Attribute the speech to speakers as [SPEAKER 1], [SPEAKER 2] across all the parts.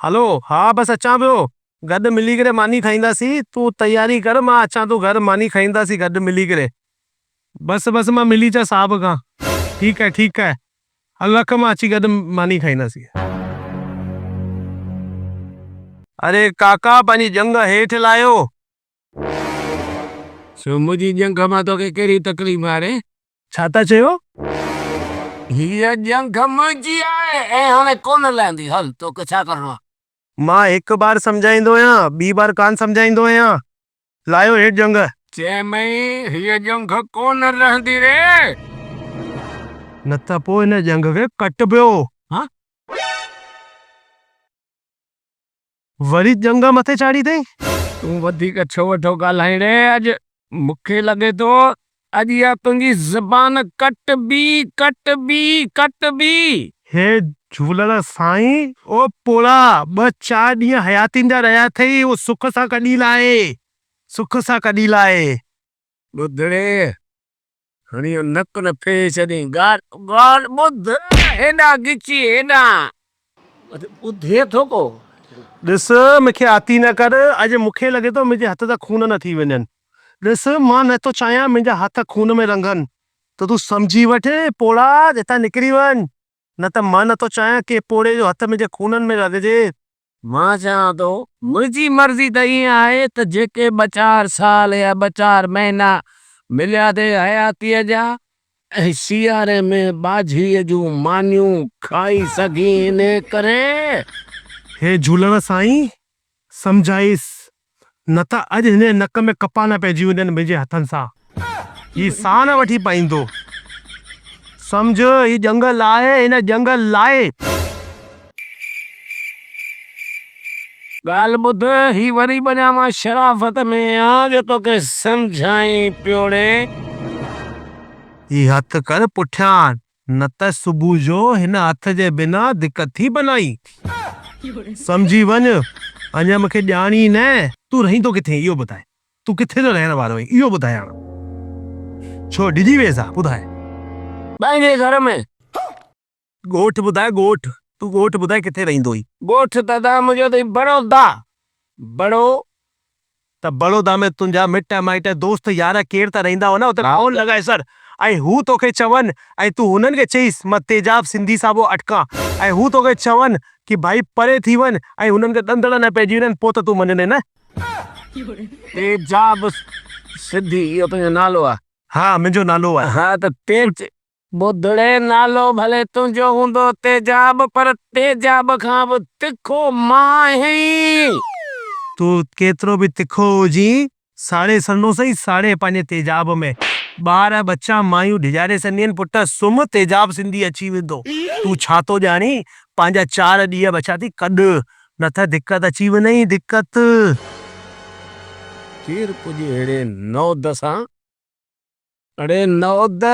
[SPEAKER 1] هلو، ها بس اچان پيو، گڏ ملي ڪري ماني کائينداسين، تون تياري ڪر مان اچان ٿو گهر ماني کائينداسين گڏ ملي ڪري. بس بس مان ملي اچان صاحب کان. ٺيڪ آهي ٺيڪ آهي هل رک مان اچي گڏ ماني کائينداسين. اري ڪاڪا پنهنجي ڄنگهه هيٺ لاهيو.
[SPEAKER 2] سو منهنجي ڄنگهه مان توکي ڪهڙي تڪليف آهي ري؟
[SPEAKER 1] ڇا ٿا چيو؟
[SPEAKER 2] هيء ڄنگهه منهنجي آهي ۽ هاڻي ڪونه لهندي. هل توکي ڇا ڪرڻو آهي؟
[SPEAKER 1] مان هڪ بار سمجهائيندو آهيان، ٻي بار ڪانه سمجهائيندو آهيان. لاهيو هيٺ ڄنگهه.
[SPEAKER 2] چيائين، هيء ڄنگهه ڪونه لهندي ري.
[SPEAKER 1] نه ته پوء هن ڄنگهه کي ڪٽبو.
[SPEAKER 2] ها؟
[SPEAKER 1] وري ڄنگهه مٿي چاڙهي اٿئي.
[SPEAKER 2] تون وڌيڪ ڇو ويٺو ڳالهائين ري. اڄ مون کي لڳي ٿو اڄ اها تنهنجي زبان ڪٽبي، ڪٽبي، ڪٽبي.
[SPEAKER 1] هي جهولڻ سائين، او پوڙها، ٻه چار ڏينهن حياتين جا رهيا اٿئي، اهو سک سان ڪڍي لاهي، سک سان ڪڍي لاهي.
[SPEAKER 2] ٻڌڙي، هڻي اهو نڪ نه ڦيهي ڇڏين. ڳالهه ڳالهه ٻڌ، هيڏانهن ڳچي هيڏانهن. ٻڌي ٿو ڪو؟
[SPEAKER 1] ڏس، مون کي آتي نه ڪر، اڄ مون کي لڳي ٿو منهنجي هٿ تان خون نه ٿي وڃن. ڏس، مان نه ٿو چاهيان منهنجا هٿ خون ۾ رڱن، ته تون سمجهي وٺ، پوڙها، هتان نڪري وڃ، نه ته مان نه ٿو چاهيان ڪنهن پوڙهي جو هٿ منهنجي خونن ۾ رڱجي.
[SPEAKER 2] مان چوان ٿو، منهنجي مرضي ته ائين آهي ته جيڪي ٻه چار سال يا ٻه چار مهينا مليا اٿئي حياتيء جا ۽ سياري ۾ ٻاجهريء جون مانيون کائي سگهين انهيء ڪري.
[SPEAKER 1] هي جهولڻ سائين، سمجهائيس، نه ته اڄ هن جي نڪ ۾ ڪپا نه پئجي وڃن منهنجي هٿن سان. هي ساهه نه وٺي پائيندو. سمجهه، هي ڄنگهه لاهي، هن ڄنگهه لاهي.
[SPEAKER 2] ڳالهه ٻڌ، هي وري به اڃا مان شرافت ۾ آهيان جو توکي سمجهائين پيو ڙي.
[SPEAKER 1] هي هٿ ڪر پٺيان، نه ته صبح جو هن هٿ جي بنا دقت ٿي بنائي. سمجهي وڃ، اڃا مون کي ڄاڻ ئي نه. تون رهين ٿو ڪٿي اهو ٻڌاء. تون ڪٿي جو رهڻ وارو آهين اهو ٻڌاء هاڻ. ڇو ڊڄي ويس ها ٻڌاء.
[SPEAKER 2] پنهنجي گهر ۾.
[SPEAKER 1] ڳوٺ ٻڌاء ڳوٺ. تون ڳوٺ ٻڌاء ڪٿي رهيندو آهين.
[SPEAKER 2] ڳوٺ ته ادا منهنجو اٿئي بڙودا. بڙو.
[SPEAKER 1] ته بڙودا ۾ تنهنجا مٽ مائٽ دوست يار ڪير ته رهيندا هئا نه اتي فون لڳائي سر ۽ هو توکي چون ۽ تون هنن کي چئيس مان تيجاب سنڌي سان پيو اٽڪان ۽ هو توکي چون ڪي ڀائي پري ٿي وڃ ۽ هنن کي ڏندڻ نه پئجي وڃن پوء ته تون مڃندين نه.
[SPEAKER 2] تيجاب سنڌي اهو تنهنجو نالو آهي.
[SPEAKER 1] ها منهنجو نالو آهي.
[SPEAKER 2] ها ته تيج ٻڌڙي نالو ڀلي تنهنجو هوندو تيجاب پر تيجاب کان به تکو مان آهيان.
[SPEAKER 1] تون ڪيترو به تکو هجين ساڙي سندو سئين ساڙي پنهنجي تيجاب ۾ ٻار ٻچا مايون ڊيڄاري سندين پٽ سمهه تيجاب سنڌي اچي ويندو تون ڇا ٿو ڄاڻين پنهنجا چار ڏينهن بچا ٿي ڪڍ نه ته دقت اچي وڃئي دقت.
[SPEAKER 2] ڪير پڄي اهڙي نود سان. اڙي نود!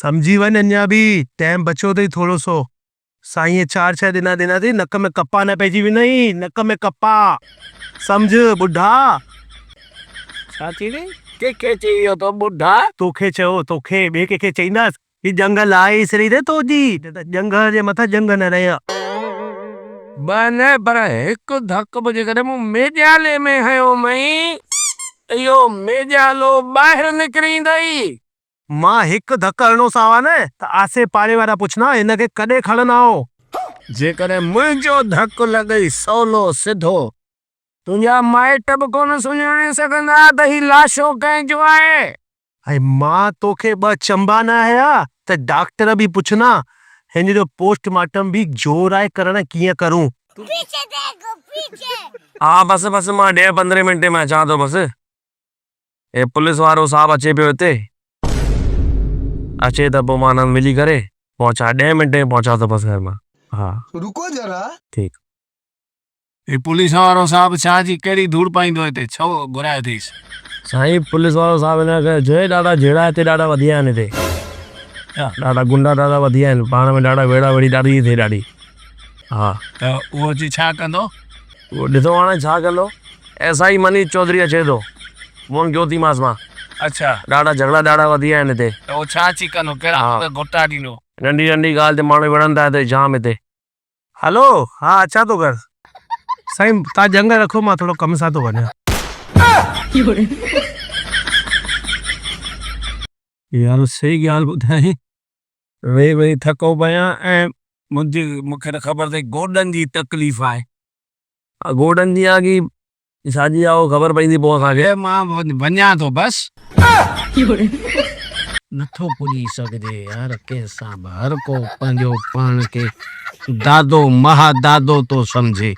[SPEAKER 1] سمجهي وڃ اڃا به ٽيم بچيو اٿئي ٿورو سو. سائينء چار ڇهه ڏنا ڏنا اٿئي نڪ ۾ ڪپا نه پئجي ويندئي نڪ ۾ ڪپا. سمجهه ٻڍا.
[SPEAKER 2] ڇا چئي رهين؟ ڪنهن کي چئي ويو تو ٻڍا؟
[SPEAKER 1] توکي چيو توکي ٻئي ڪنهن کي چئينداس. هي ڄنگهه لاهي ئي سري ري تو جي، نه ته ڄنگهه جي مٿان ڄنگهه نه رهي ها.
[SPEAKER 2] ٻه نه پر هڪ ڌڪ به جيڪڏهن مون ميڄالي ۾ هنيو مئين ته اهو ميڄالو ٻاهر نڪري ايندئي.
[SPEAKER 1] مان هڪ ڌڪ هڻڻو سان ها نه ته آسي پاڙي وارا پڇندا هن کي ڪڏهن کڻندا آهو.
[SPEAKER 2] جيڪڏهن منهنجو ڌڪ لڳئي سولو سڌو، تنهنجا مائٽ به ڪونه سڃاڻي سگهندا ته هي لاشو ڪنهن جو آهي.
[SPEAKER 1] ۽ مان توکي ٻه چنبا نه هنيا ته ڊاڪٽر به پڇندا هن جو پوسٽ مارٽم به جوڙائي ڪرڻ ڪيئن ڪرون.
[SPEAKER 3] ها بس بس مان ڏهه پندرهين منٽي ۾ اچان ٿو بس هي پوليس وارو صاحب اچي پيو هتي اچي ته پوء مان هن ملي ڪري پهچان ڏهين منٽي ۾ پهچان ٿو بس گهر مان ها
[SPEAKER 4] رڪو ذرا.
[SPEAKER 3] ٺيڪ.
[SPEAKER 2] هي پوليس وارو صاحب ڇا جي ڪهڙي ڌوڙ پائيندو هتي ڇو گهرايو اٿئيس.
[SPEAKER 3] سائين پوليس وارو صاحب هن کي چيو ڏاڍا جهيڙا هتي ڏاڍا وڌي ويا آهن هتي ڏاڍا گنڊا ڏاڍا وڌي ويا آهن پاڻ ۾ ڏاڍا ويڙها ويڙهي ڏاڍي ٿي ٿئي ڏاڍي ها.
[SPEAKER 2] ته اهو اچي ڇا ڪندو.
[SPEAKER 3] اهو ڏسو هاڻي ڇا ڪندو. ايس I Manish Chaudhry اچي ٿو فون ڪيو ٿي مانس مان.
[SPEAKER 2] اڇا.
[SPEAKER 3] ڏاڍا جهڳڙا ڏاڍا وڌي ويا آهن هتي.
[SPEAKER 2] ته اهو ڇا اچي ڪندو ڪهڙا گهٽا ڏيندو.
[SPEAKER 3] ننڍي ننڍي ڳالهه تي ماڻهو وڙهن ٿا هتي جام هتي.
[SPEAKER 1] هلو ها اچان ٿو گهر. سائين تان ڄنگهه رکو مان ٿورو ڪم سان ٿو وڃان.
[SPEAKER 3] يار صحيح ڳالهه ٻڌائين. ويهي ويهي ٿڪو پيان ۽
[SPEAKER 2] منهنجي مون کي ته خبر اٿئي گوڏن جي تڪليف آهي.
[SPEAKER 3] گوڏن جي آ ڪي ڇا جي آ اهو خبر پئيندي پوء اسان کي.
[SPEAKER 2] مان وڃان ٿو بس. نٿو پڄي سگهجي يار ڪنهن سان به هر ڪو پنهنجو پاڻ کي دادو مها دادو ٿو سمجهي.